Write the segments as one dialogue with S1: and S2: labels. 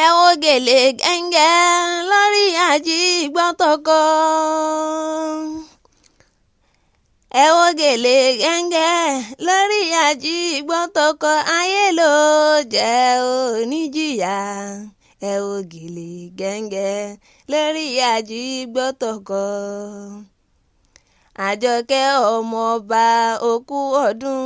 S1: Ẹ wo gèlè gẹ́ngẹ́ lórí Ajígbọ́tọkọ. Ẹ wo gèlè gẹ́ngẹ́ lórí Ajígbọ́tọkọ. Ayé ló jẹ́ oníjìyà. Ẹ wo gèlè gẹ́ngẹ́ lórí Ajígbọ́tọkọ. Àjọkẹ́ ọmọọba òkú ọdún,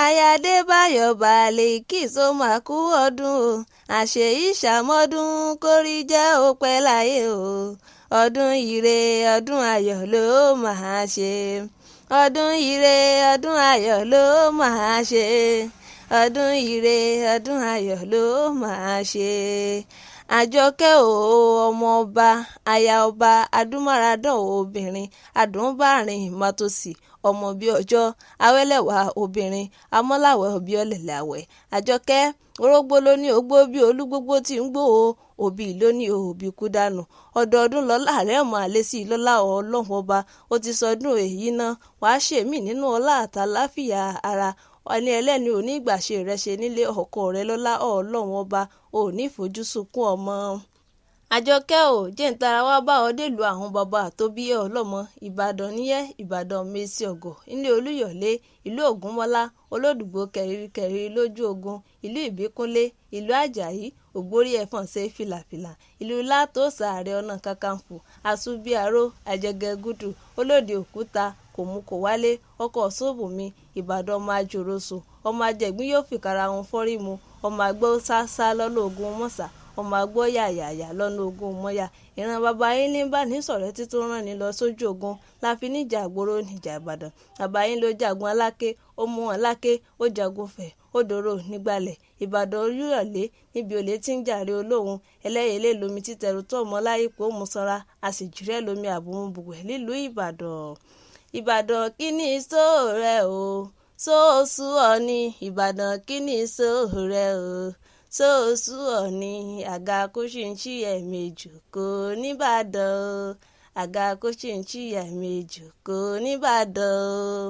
S1: Ayádébáyọ̀ Bàlíkì ó máa kú ọdún o. Àṣèyí ṣàmọ́dún kórí jẹ́ ó pẹ́ láyé o. Ọdún ire, ọdún ayọ̀ ló máa ṣe. Ọdún ire, ọdún ayọ̀ ló máa ṣe. Ọdún ire, ọdún ayọ̀ ló máa ṣe. Àjọkẹ́ o ọmọọba, aya ọba adúmáradán obìnrin, adùnbárìn mátòsí ọmọ bíi ọjọ́ awẹ́lẹ́wà obìnrin, amọ́láwẹ̀ òbí ọ̀lẹ̀lẹ̀ àwẹ̀. Àjọkẹ́ orógbó ló ní ogbó bí olúgbógbó tí ń gbó o, òbí ló ní òbí kú dànù. Ọdọọdún lọ́lá rẹ̀ mọ́ àlẹ́ sí lọ́lá Ọlọ́run ọba. Ó ti sọdún èyí náà, wàá ṣèmí nínú ọlá àtàláfíà ara. Ẹni ẹlẹ́ni ò ní ìgbàṣe rẹ̀ ṣe nílé ọkọ rẹ̀ lọ́lá Ọlọ́run ọba, ò ní fojú sunkún ọmọ. Àjọkẹ́ ò jẹ́ ń tara wá bá ọ délùú àwọn bàbá tó bí ẹ ọlọ́mọ. Ìbàdàn níyẹ́, Ìbàdàn mèsì ọ̀gọ̀, nílé Olúyọ̀lé, ìlú Ògúnmọ́lá, olódùgbò kẹrìíríkẹrìírí lójú ogun, ìlú Ìbíkúnlé, ìlú Àjàyí, ògbórí ẹ̀fọ̀n ṣe fìlàfìlà, ìlú Látòsà Ààrẹ Ọ̀nà Kakanfò, Àsúbíàró, Àjẹgẹgúdù, olóde òkúta, kòmukòwálé, ọkọ̀ Ṣóbùnmi, Ìbàdàn ọmọ àjòròsọ, ọmọ ajẹ̀gbín yóò fìkara wọn fọ́rí mu, ọmọ àgbọ̀ ṣáṣá lọ́nà ogun mọ́sà, ọmọ àgbọ̀ yàyàyà lọ́nà ogun mọ́yà. Ìran bàbá yín ní bá ní sọ̀rẹ́ títún rán ni lọ sójú ogun láfi níjà àgbòrò níjà Ìbàdàn. Bàbá yín ló jagun Aláké, ó mú wọn láké, ó jagun fẹ̀, ó dòrò nígbàlẹ̀. Ìbàdàn Olúyọ̀lé níbi olè tí ń jàre olóhun, ẹlẹ́yẹlé lomi títẹrù tó ọmọ láyípo ó mú sanra, a sì jìrẹ́ lomi àbùmùbùwẹ̀ nílùú Ìbàdàn. Ìbàdàn kíní sóò rẹ o, sóòsù ọ̀ni. Ìbàdàn kíní sóò rẹ o, sóòsù ọ̀ni. Àga kóṣìǹṣì ẹ̀mejì kò nìbàdàn o. Àga kóṣìǹṣì ẹ̀mejì kò nìbàdàn o.